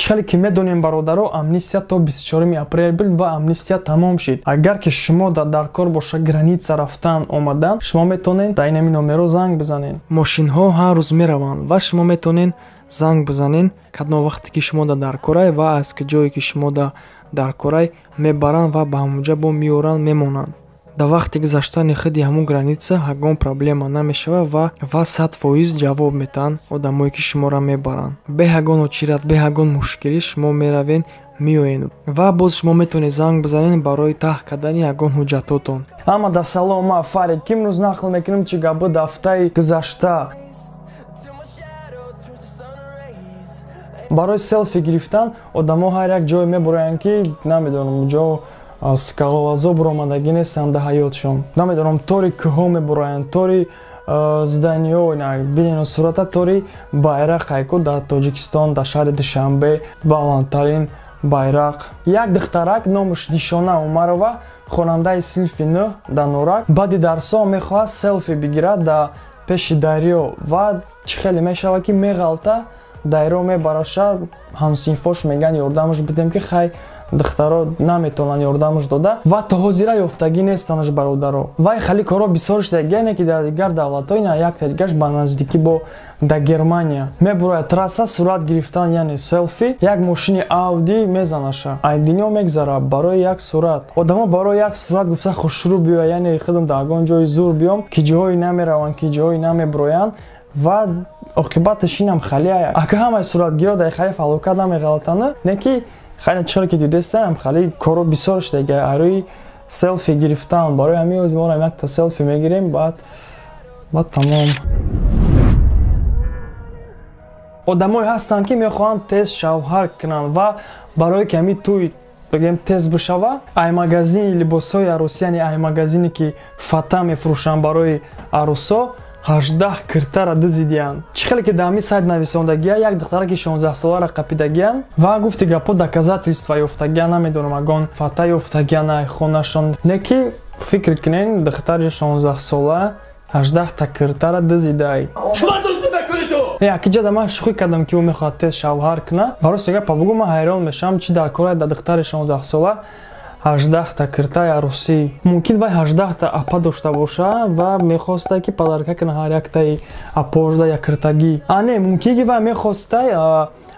Чӣ хеле ки медонем, бародаро, амнистия то 24 апрел буд ва амнистия тамом шид. Агар ки шумо дар кор боша граница рафтан омадан, шумо метавонед дар инами номеро занг бизанед. Мошинҳо ҳар рӯз мераванд ва шумо метавонед занг бизанед кадом вақте ки шумо дар корай ва аз ҷое ки шумо дар корай мебаранд ва ба ҳамонҷа бо меоранд, мемонанд. Дар вақти гузаштани худи ҳамун граница ягон проблема намешавад ва 100% ҷавоб метаҳанд одамое ки шуморо мебаранд. Бе ягон очират, бе ягон мушкилӣ шумо меравед, меоед ва боз шумо метавонед занг бизанед барои таҳ кардани ягон ҳуҷҷатотон. Ҳама да салом, ман Фарид. Ки имрӯз нақл мекунем чӣ гап буд ҳафтаи гузашта. Барои селфи гирифтан одамо ҳар як ҷое мебуроянд, ки намедонам ҷо скалолазо буромадагӣ нестанд дар ҳаётшон. Намедонам, тори кӯҳҳо мебуроянд, тори зданиҳо, бинен сурата, тори байрақ ҳайку дар Тоҷикистон, дар шаҳри Душанбе баландтарин байрақ. Як духтарак номаш Нишона Умарова, хонандаи синфи 9 дар Норак, баъди дарсҳо мехоҳад селфи бигирад дар пеши дарё ва чӣ хеле мешавад ки меғалта, дарё мебараша. Ҳамсинфош мегӯянд ёрдамаш бидем, ки хай духтаро наметавонанд ёрдамаш дода ва то ҳозира ёфтагӣ нестанаш, бародаро. Вай хали корро бисёр шудагия, не ки дар дигар давлатҳо, ина якта дигаш ба наздикӣ бо дар Германия мебурояд трасса сурат гирифтан, яъне селфи, як мошини Ауди мезанаша, ай дунё мегзара барои як сурат. Одамо барои як сурат гуфта хушрӯ биёя, яъне худам дар ягон ҷои зур биём, ки ҷоҳое намераванд, ки ҷоҳое намебуроянд ва оқибаташ инам халия. Ака ҳамаи суратгиро дар хали фалокат намеғалтанд, не ки хайна чиро ки дидестам, хали коро бисёр шудага арои селфи гирифтан. Барои ҳамин оз мо якта селфи мегирем, баъд тамом. Одамое ҳастанд, ки мехоҳанд тез шавҳар кунанд ва барое ки ҳамин тӯй бигем тез бишава, ай магазини либосҳои арӯсӣ, яъне ай магазине ки фата мефурӯшанд барои арӯсо, 18 киртара дизидиянд. Чӣ хеле ки дар ҳамин сайт нависондагия, як духтара ки 16-соларо қапидагиянд ва гуфти гапҳо доказательства ёфтагия, намедонам ягон фата ёфтагия на хонашон. Не ки фикр кунен, духтари 16-сола 18 киртара дизидай. Акиҷа ман шӯхӣ кардам, ки ӯ мехоҳад тез шавҳар кунад. Ва рости гапа бугӯ, ман ҳайрон мешавам, чӣ дар кора дар духтари 16-сола 18 киртаи арӯсӣ. Мумкин вай 18 апа дошта боша ва мехоста ки падарка кунад ҳар яктаи апожда як киртагӣ. А не, мумкин ки вай мехостай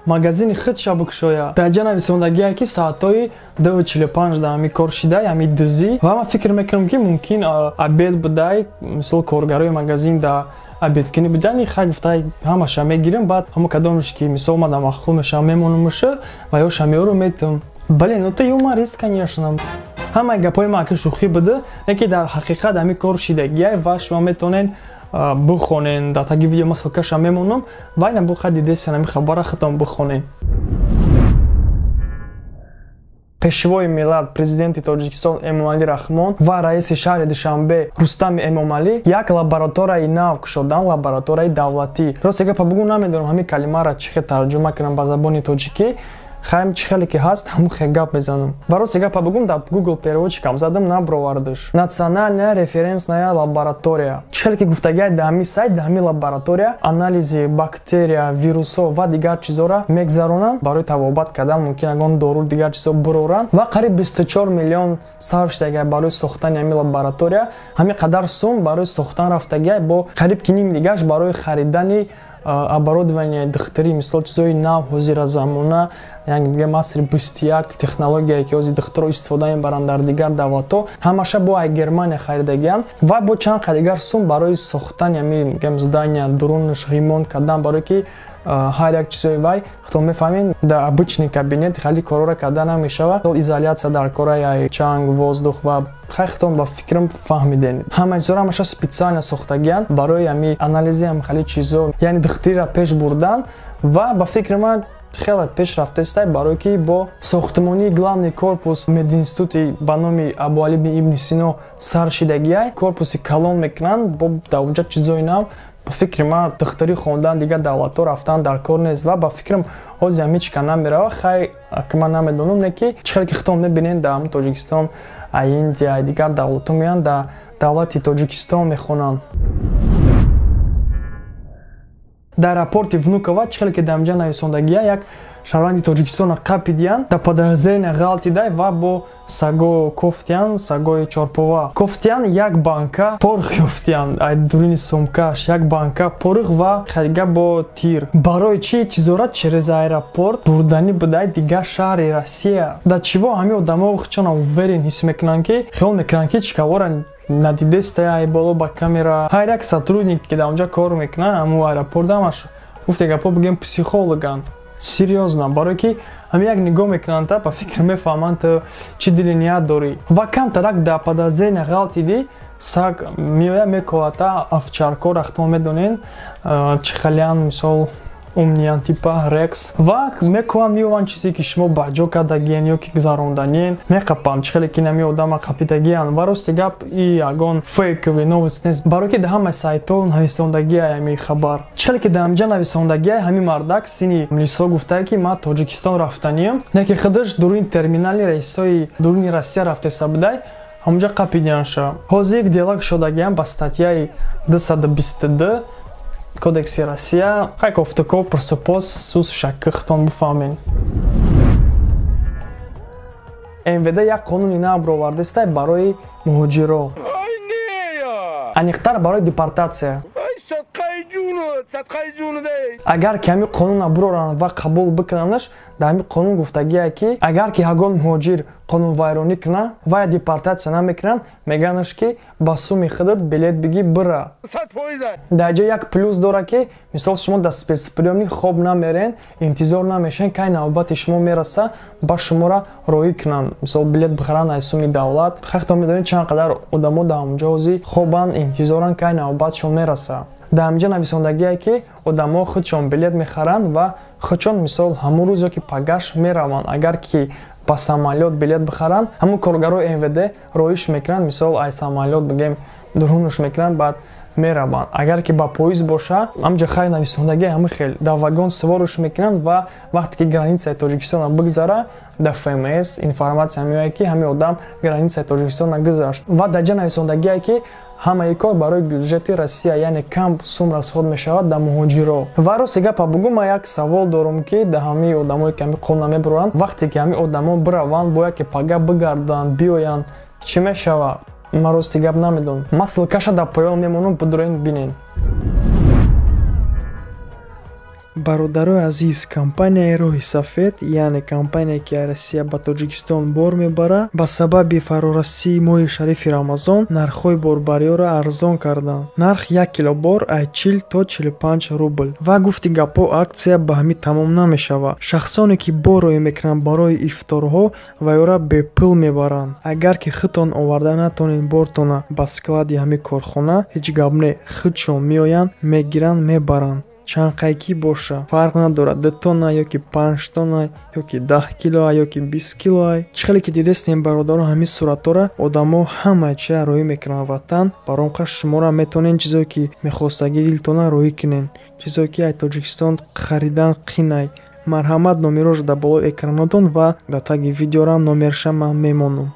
магазини худша бикушоя. Дар ҷа нависондагие ки соатҳои 2:45 да ҳами кор шидай, ҳами дизӣ. Ва ман фикр мекунам, ки мумкин обед будай, мисол коргарои магазин да обедкунӣ буданд, хай гуфтай ҳамаша мегирем, баъд ҳамо кадомш ки мисол ман маххул мешавам, мемонамуша ва ёша меору метам. Блин, ну ты юморист, конечно. Ҳамаи гапҳои ман аки шӯхӣ буда, лекин дар ҳақиқат ҳамин кор шидагиай ва шумо метавонед бихонед. Дар таги видео ман ссылкаша мемонам ва ина бухай дидесен ҳамин хабара худтон бихонед. Пешвои миллат, президенти Тоҷикистон Эмомалӣ Раҳмон ва раиси шаҳри Душанбе Рустами Эмомалӣ як лабораторияи нав кушоданд, лабораторияи давлатӣ. Рости гапа бугӯ, намедонам ҳамин калимаро чӣ хел тарҷума кунам ба забони тоҷикӣ. Хайм чӣ хеле ки ҳаст, ҳамун хел гап мезанам. Ва рости гапа бугӯм, дар Google переводчикам задам, набровардаш. Национальная референсная лаборатория. Чӣ хеле ки гуфтагиай дар ҳамин сайт, дар ҳамин лаборатория анализи бактерия, вирусҳо ва дигар чизҳоро мегзаронанд. Барои табобат кардан мумкин ягон дору дигар чизҳо буроранд ва қариб 24 миллион сарф шудагиай барои сохтани ҳамин лаборатория. Ҳамин қадар сум барои сохтан рафтагиай, бо қариб ки ним дигаш барои харидани оборудование духтарӣ, мисол чизҳои нав ҳозира замона, яъне бигем асри 21 технологияе ки ҳозир духтаро истифода мебаранд дар дигар давлатҳо, ҳамаша бо ай Германия харидагиянд ва бо чанд қа дигар сум барои сохтани ҳамин бигем здания, дурунаш ремонт кардан, барое ки ҳар як чизои вай худтон мефаҳмед, дар обычный кабинет хали корора карда намешавад. Изоляция дар кораи чанг, воздух ва хай худтон ба фикрам фаҳмиден. Ҳама чизоро ҳамаша специально сохтагиянд барои ҳами анализи ҳами хали чизо, яъне духтарира пеш бурдан ва ба фикри ман хеле пеш рафтаистай, барое ки бо сохтмонии главный корпус мединститути ба номи Абуалӣ ибни Сино сар шидагиай, корпуси калон мекунанд бо дар онҷа чизои нав. Ба фикри ман духтарӣ хондан дигар давлатҳо рафтан дар кор нест ва ба фикрам ҳозир ҳамин чика намерава. Хай ки ман намедонам, не ки чӣ хеле ки худтон мебинед, дар ҳамин Тоҷикистон, ай Индия, ай дигар давлатҳо меоянд, дар давлати Тоҷикистон мехонанд. Дар аэропорти Внуково, чӣ хеле ки дар инҷа нависондагия, як шаҳрванди Тоҷикистона қапидиян, да подозрения ғалтидай ва бо саго кофтиян, сагои чорпова кофтиян, як банка порох ёфтиян, ай дурини сумкаш як банка порох ва хадига бо тир. Барои чӣ чизора через аэропорт бурданӣ будай дигар шаҳри Россия? Да чиво ҳами одамо хучона уверен ҳис мекунанд, ки хиёл мекунанд, ки чикавора надидеста ай боло ба камера. Ҳар як сотрудник, ки дар онҷа кор мекунад, ҳамун аэропорт, ҳамаш гуфте гапо бигем, психологанд. Серьёзно, барое ки ҳами як нигоҳ мекунанд, та ба фикр мефаҳманд, ту чӣ дили ният дорӣ. Ва камтарак да подозрения ғалтидӣ, саг меоя мековата. Овчарко рахтон медонен чӣ халиян, мисол умниян, типа Рекс, ва мекуванд, меованд чизе ки шумо ба ҷо кардагиен ё ки гузаронданиен, меқапанд, чӣ хеле ки нами одама қапидагиян. Ва рости гап, и ягон фейковый новость нест, барое ки дар ҳамаи сайтҳо нависондагия ҳами хабар. Чӣ хеле ки дар ҳамҷа нависондагия, ҳами мардак сини милисо гуфтае, ки ман Тоҷикистон рафтаниям, не ки худаш дуруни терминали рейсҳои дуруни Россия рафтеса будай, ҳамонҷа қапидиянша. Ҳозир дела кушодагиям ба статьяи 222 Кодекси Россия. Хай, кофтуко, пурсупос, сус шаккихтон бифаҳмен. МВД як қонуни нав баровардестай барои муҳоҷиро, аниқтар барои депортатсия. Агар ки ҳамин қонунро буроранд ва қабул бикунандаш, дар ҳамин қонун гуфтагие, ки агар ки ягон муҳоҷир қонунвайронӣ кунад, вая депортатсия намекунанд, меганаш, ки ба суми худат билет бигӣ, бира. Дар ҷа як плюс дора, ки мисол шумо дар спецприёмник хоб намерен, интизор намешен, кай навбати шумо мераса, ба шуморо роҳӣ кунанд, мисол билет бихаранд аз суми давлат. Хахто медонед, чанд қадар одамо дар ҳамонҷо ҳозир хобанд, интизоранд, кай навбатшон мераса. Дар ҳамҷа нависондагие, ки одамо худшон билет мехаранд ва худшон мисол ҳамун рӯз ё ки пагаш мераванд. Агар ки ба самолёт билет бихаранд, ҳамун коргарои МВД роиш мекунанд, мисол ай самолёт бигем дурунаш мекунанд, баъд мераванд. Агар ки ба поезд боша, ҳамҷа хай нависондагие, ҳами хел дар вагон своруш мекунанд ва вақте ки границаи Тоҷикистона бигзара, дар ФМС информатсия меояд, ки ҳамин одам границаи Тоҷикистона гузашт. Ва дар ҷа нависондагие, ки ҳамаи кор барои бюджети Россия, яъне кам сум расход мешавад дар муҳоҷиро. Ва рости гапа бугӯ, ман як савол дорум, ки дар ҳамаи одамое ки ҳамин қонун мебуранд, вақте ки ҳамин одамо бираванд, бояд ки пага бигарданд, биёянд, чӣ мешавад? Ман рости гап намедонам. Ман ссылкаша дар поён мемонам, бидуроен, бинен. Бародарои азиз, компанияи Роҳи Сафед, яъне компания, ки аз Россия ба Тоҷикистон бор мебарад, ба сабаби фарорасии моҳи шарифи Рамазон нархҳои борбариёро арзон карданд. Нарх як кило бор аз 40 то 45 рубл. Ва гуфти гапҳо, аксия ба ҳамин тамом намешавад. Шахсоне, ки бор роҳӣ мекунанд барои ифторҳо, вайёра бепул мебаранд. Агар ки худтон оварда натонед бортона ба склади ҳамин корхона, ҳеҷ гап не, худшон меоянд, мегиранд, мебаранд. Чанд қайкӣ боша, фарқ надорад, 2 тонна ё ки 5 тонна ё ки 10 кило ё ки 20 кило. Чӣ хеле ки дидестем, бародаро, ҳамин суратҳоро одамо ҳама чиза роҳӣ мекунанд ватан. Баром қаш шуморо метавонед чизое ки мехостагӣ дилтона роҳӣ кунед, чизое ки аз Тоҷикистон харидан қинай. Марҳамат, номерош дар болои экранотон ва дар таги видеорам номерша ман мемонам.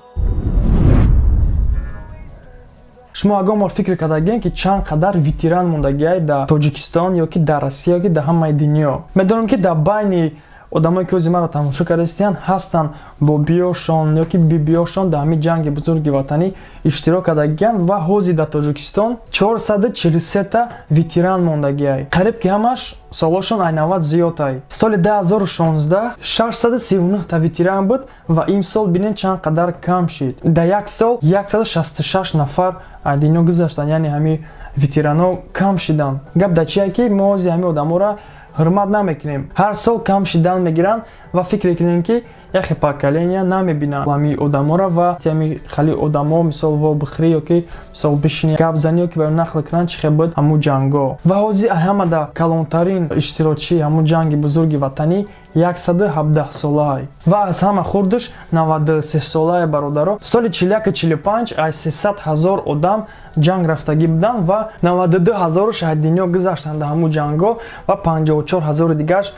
Шумо ягон бор фикр кардагиен, ки чанд қадар ветеран мондагиай дар Тоҷикистон ё ки дар Россия ё ки дар ҳамаи дунё? Медонам, ки дар байни одамое, ки ози маро тамошо кардастиянд, ҳастанд бобиёшон ё ки бибиёшон дар ҳамин ҷанги бузурги ватанӣ иштирок кардагиянд. Ва ҳозир дар Тоҷикистон 443та ветеран мондагиай, қариб ки ҳамаш солошон ай 90 зиёдай. Соли 2016 639та ветеран буд ва имсол бинед, чанд қадар кам шид. Дар як сол 166 нафар аз дунё гузаштанд, яъне ҳамин ветерано кам шиданд. Гап дар чие, ки мо ҳозир ҳамин одаморо ҳурмат намекунем. Ҳар сол кам шидан мегиранд ва фикр мекунем, ки яхе поколения намебинанд ҳамин одаморо ва ҳами хали одамо мисол вобихӯрӣ ё ки мисол бишини, гап занӣ ё ки ба нақл кунанд, чӣ хел буд ҳамун ҷангҳо. Ва ҳозир ҳамада калонтарин иштирокчии ҳамун ҷанги бузурги ватанӣ 117 солаай ва аз ҳама хурдаш 93 солае. Бародаро, соли 41-45 аз 300 ҳазор одам ҷанг рафтагӣ буданд ва 92 ҳазораш аз дунё гузаштанд дар ҳамун ҷангҳо ва 54 ҳазори дигараш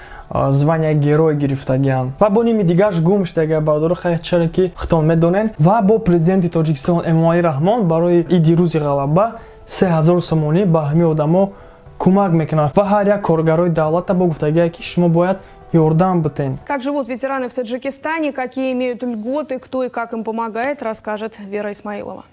звания герой гирифтагианд ва бо ними дигараш гум шудага. Бародаро, хайр, чаре ки худтон медонед. Ва бо президенти Тоҷикистон Эмомалӣ Раҳмон барои иди рӯзи ғалаба 3000 сомонӣ ба ҳамин одамо кӯмак мекунад ва ҳар як коргарои давлата бо гуфтагие, ки шумо бояд Ёрдам битен. Как живут ветераны в Таджикистане, какие имеют льготы, кто и как им помогает, расскажет Вера Исмаилова.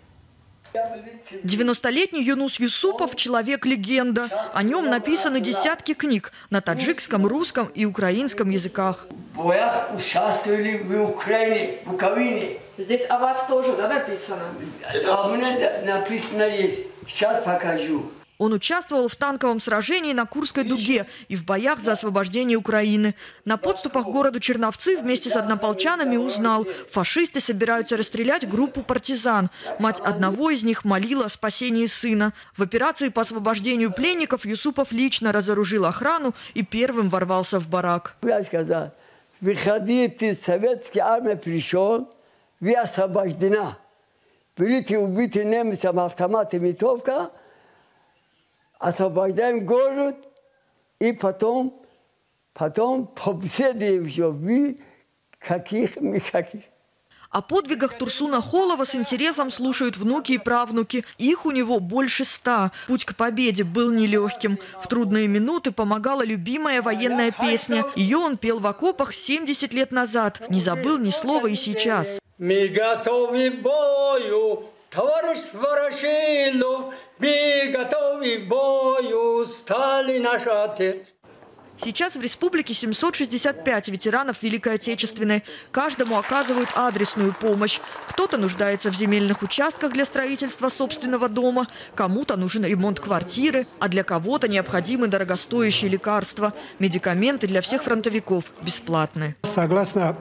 90-летний Юнус Юсупов – человек-легенда. О нем написаны десятки книг на таджикском, русском и украинском языках. В боях участвовали в Украине, в Буковине. Здесь о вас тоже, да, написано? А у меня написано есть. Сейчас покажу. Он участвовал в танковом сражении на Курской дуге и в боях за освобождение Украины. На подступах к городу Черновцы вместе с однополчанами узнал, фашисты собираются расстрелять группу партизан. Мать одного из них молила о спасении сына. В операции по освобождению пленников Юсупов лично разоружил охрану и первым ворвался в барак. Я сказал, выходите, советская армия пришел, вы освобождена. Берите убитые немцам автоматы, винтовка. Освобождаем город и потом побеседуем, что вы каких, мы каких. О подвигах Турсуна Холова с интересом слушают внуки и правнуки. Их у него больше 100. Путь к победе был нелегким. В трудные минуты помогала любимая военная песня. Ее он пел в окопах 70 лет назад. Не забыл ни слова и сейчас. Мы готовы к бою, товарищ Ворошилов, мы готовы к бою, Сталин наш отец. Сейчас в республике 765 ветеранов Великой Отечественной. Каждому оказывают адресную помощь. Кто-то нуждается в земельных участках для строительства собственного дома, кому-то нужен ремонт квартиры, а для кого-то необходимы дорогостоящие лекарства. Медикаменты для всех фронтовиков бесплатны. Согласно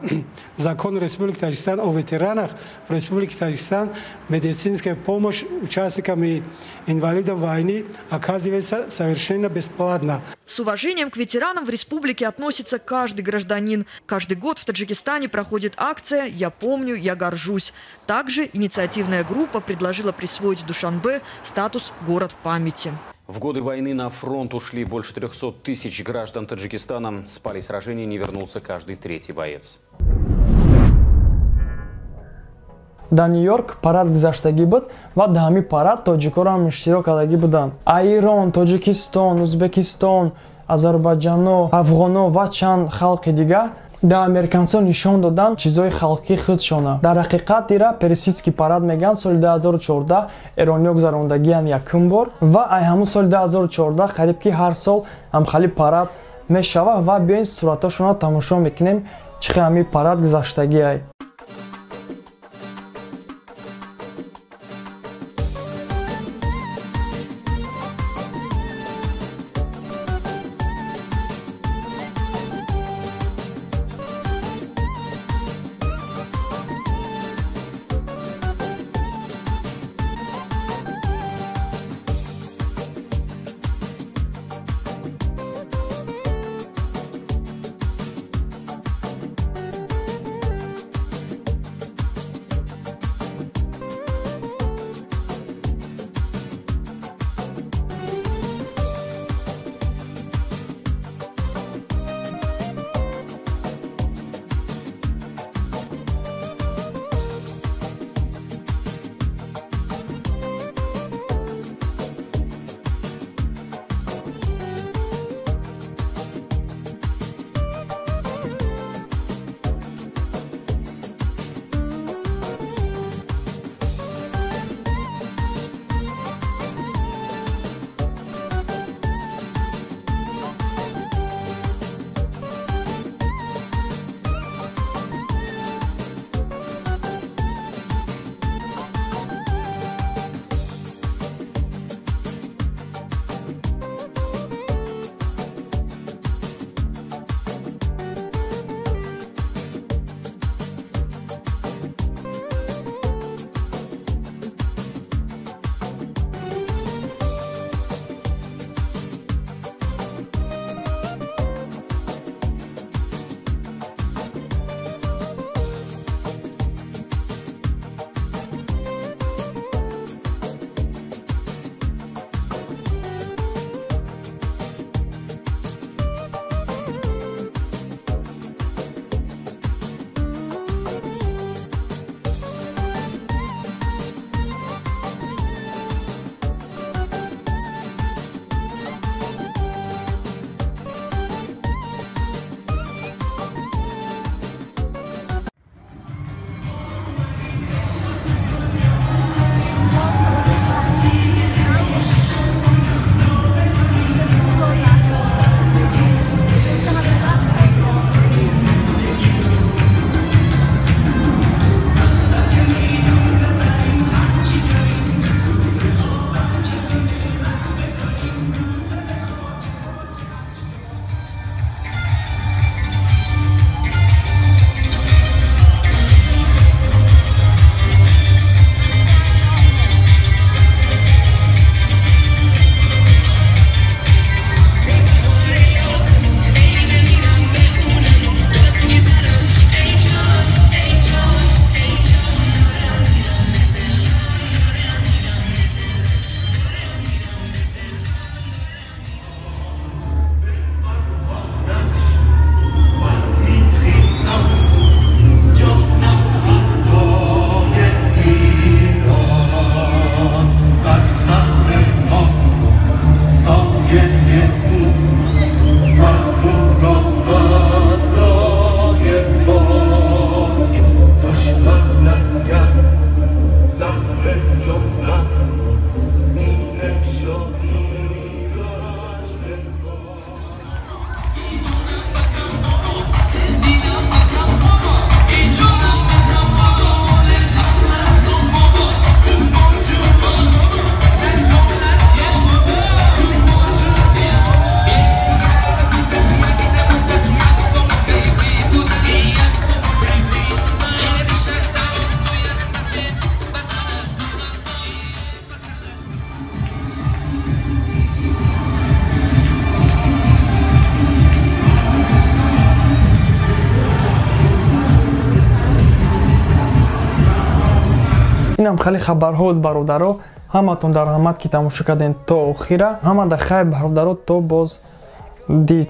закону Республики Таджикистан о ветеранах, в Республике Таджикистан медицинская помощь участникам и инвалидам войны оказывается совершенно бесплатно. С уважением к ветеранам в республике относится каждый гражданин. Каждый год в Таджикистане проходит акция «Я помню, я горжусь». Также инициативная группа предложила присвоить Душанбе статус «Город памяти». В годы войны на фронт ушли больше 300 тысяч граждан Таджикистана. С полей сражений не вернулся каждый третий боец. Дар Нью-Йорк парад гузаштагӣ буд ва дар ҳамин парад тоҷикоро ҳам иштирок кардагӣ буданд. Ирон, Тоҷикистон, Узбекистон, Азербайҷано, афғоно ва чанд халқи дигар дар американцо нишон доданд чизҳои халқи худшона. Дар ҳақиқат ира персидский парад мегӯянд. Соли 2014 эрониё гузарондагиянд якум бор ва ай ҳамун соли 2014 қариб ки ҳар сол ҳамхали парад мешавад ва биёин суратҳошонро тамошо мекунем, чӣ хел ҳамин парад гузаштагиай. Инам хеле хабарҳо буд, бародаро. Ҳаматон дар раҳмат, ки тамошо кардем то охира. Ҳамада хайр, бародаро, то боз дид.